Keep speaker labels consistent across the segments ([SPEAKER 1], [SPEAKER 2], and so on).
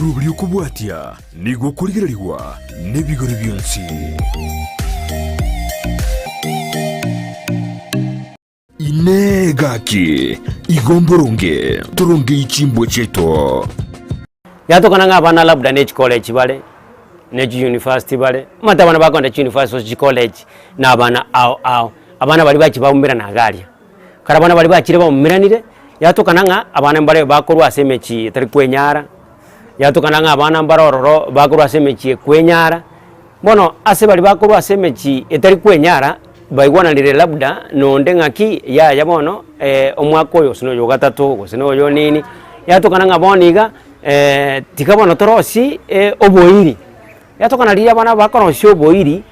[SPEAKER 1] Omoroberi okobwatia nigo okorigererigwa nebigori bionsi. Inee! Gaki, igo mboronge torongei chimbwa chiaito?
[SPEAKER 2] Yatokana ng'a abana labda ne chicollege bare, ne chiuniversity bare, omanyete abana bakogenda chiuniversity gose chicollege na abana ao ao, abana baria bachia baumerana iga aria. Ekero abana baria bachire baumeranire, yatokana ng'a abana mbare bakorwa ase emechie etari kwenyara, yatokana ng'a abana mbare ororo bakorwa ase emechie ekwenyara. Bono ase baria bakorwa ase emechie etari kwenyara, baigwananire labda nonde ng'aki yaya bono omwaka oyo gose na oyo ogatato gose na oyo nini, yatokana ng'a bono iga tiga bono torosie oboiri. Yatokana riria abana bakorosia oboiri,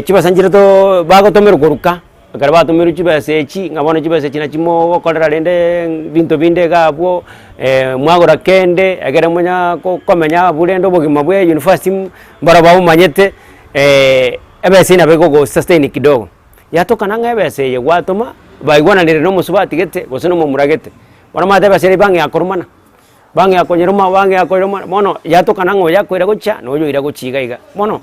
[SPEAKER 2] chibesa nchire too bagotomerwa korwa ka. Ekero batomirwe chibesa echi, ng'a bono chibesa echi nachi mogokorera rende binto binde iga abwo, mwagora kende, ekere monya ko komenya abwo rende obogima bwa university mbaro babomanyete, ebesa eyio nabo egogo sustain kidogo. Yatokana ng'a ebesa eye gwatoma, baigwananire na omosubati gete, gose na omomura gete, bono omanyete ebesa eria bang'ea koromana. Bang'ea konyeroma, bang'ea koyeroma, bono yatokana ng'a oyo akoira gochia, na oyo oira gochia iga iga. Bono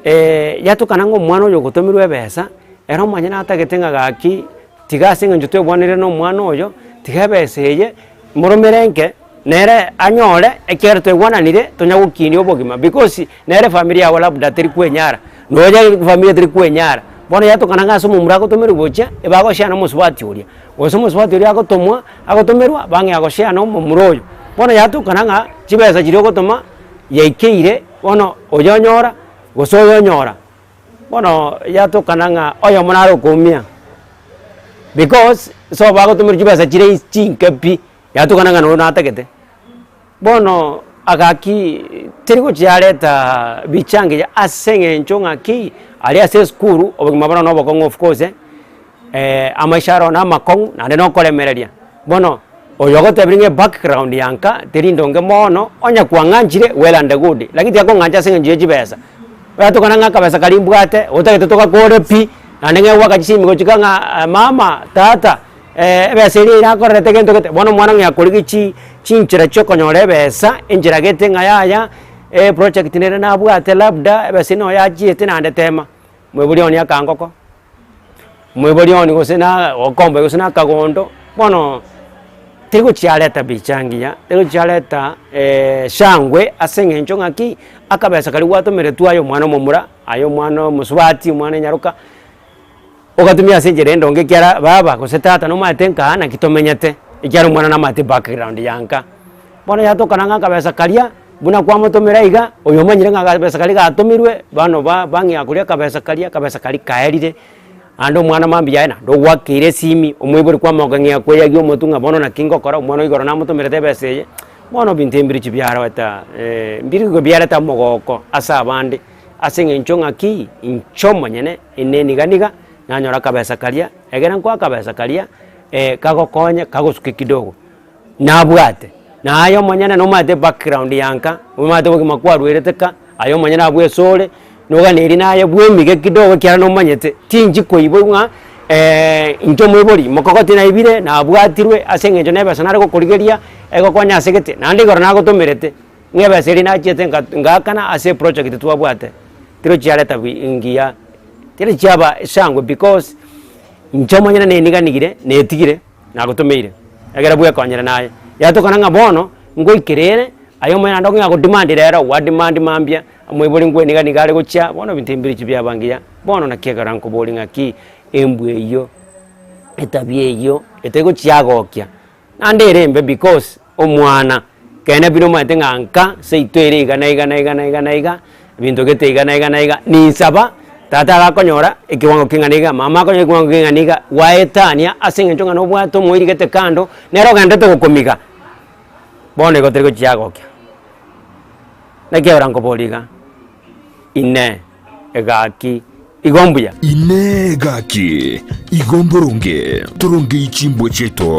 [SPEAKER 2] yatokana ng'a omwana oyo ogotomerwa ebesa, ere omonyene atagete ng'a gaki, tiga ase eng'encho twebwanire na omwana oyo, tiga ebesa eye, moromere nke, nere anyore, ekiagera twaigwananire, tonya gokinia obogima because nere efamiri yabo labda teri kwenyara, nonya efamiri teri kwenyara. Bono yatokana ng'a ase omomura agotomerwa gochia, ebagoshare na omosubati oria. Gose omosubati oria agotomwa, agotomerwa, bang'ea goshare na omomura oyo. Bono yatokana ng'a chibesa chiria ogotoma, yaikeire, bono oyo onyora, gose oyo onyora. Bono yatokana ng'a oyomo nare okoumia, because nso bagotomerwa chibesa chire chinke pi, yatokana ng'a noyo natagete. Bono agaki teri gochia areta bichangiya ase eng'encho ng'aki aria ase esukuru obogima bono na obokong'u of course amaisha aro na amakong'u naende na okoremereria. Bono oyo ogotebirie ng'a ebackground ya nka teri ndonge mono, onye kwang'anchire well and good, lakini tiakong'ancha ase eng'encho ya chibesa. Oyatokana ng'a akabesa karia mbwate, otagete togakore pi, naende ng'a egwaka chisimi gochika ng'a mama, tata. Ebesa eria erakorerete gento gete, bono omwana ng'a akorigia chi chinchera chiokonyora ebesa, enchera gete ng'a yaya, eproject nere nabwate labda, ebesa eye noyo achiete naende tema, moibori one akangoko, moibori one gose na okombe gose na akagondo, bono teri gochiareta picha engiya, teri gochiareta shangwe ase eng'encho ng'aki, akabesa karia gwatomeretwe aye omwana omomura, aye omwana omosubati, omwana enyaroka. Ogatumia ase enchera endonge ekiara baba gose tata nomanyete nkaa naki tomenyete, ekiara omwana namanyete background ya nka. Bono yatokana ng'a akabesa karia, buna kwamotomera iga, oyo omanyire ng'a akabesa karia gatomirwe, bono ba bang'ea koria akabesa karia, akabesa karia kaerire, naende omwana mambia yaye naende ogwakeire esimi, omoibori kwamokeng'ea kweyagia omotwe ng'a bono naki ngokora, omwana oyo igoro namotomerete ebesa eye, bono ebinto mbirichi biareta mbiri biareta omogoko ase abande. Ase engencho ng'aki inche omonyene ineniga-niga, nanyora akabesa karia, ekero nkoa akabesa karia kagokonya kagosukia kidogo, nabwate. Na aye omonyene nomanyete background ya nka, omanyete obogima kwarwerete ka, aye omonyene abwo esore, noganeiri naye bwemige kidogo ekiagera nomanyete, tinchi koiborwa ng'a inche omoibori mokogoti naibire, nabwatirwe ase eng'encho na ebesa nare gokorigeria, egokonya ase gete, naende igoro nagotomerete. Ng'a ebesa eria nachiete nka ngaakana ase eproject twabwate, tero chiareta bi ngiya, teri chiaba shangwe because, inche omonyene neniganigire, netigire, nagotomeire, egere bwekonyere naye. Yatokana ng'a bono, ngoikerere, aye omonyene naende okong'a godemand rero, gwademand mambia, omoibori nkweniga niga are gochia, bono ebinto ebi mbirichi biaba ngiya. Bono naki ekero nkoboria ng'aki, embwa eyio, etabia eyio, etegochiagokia. Naende ere embe because omwana, ekeene buna omanyete ng'a nka seito ere iga na iga na iga na iga na iga, ebinto gete iga na iga na iga, ninsaba tata iga akonyora ekewango keng'ana iga, mama akonyora ekewango keng'ana iga, gwaetania ase eng'encho ng'a nobwate omoiri gete kando, nere ogenderete gokomiga, bono igo tori gochiagokia. Naki ekero nkoboria iga, inee, egaki igo mbuya?
[SPEAKER 1] Inee gaki, igo mboronge, torongei chimbwa chiaito.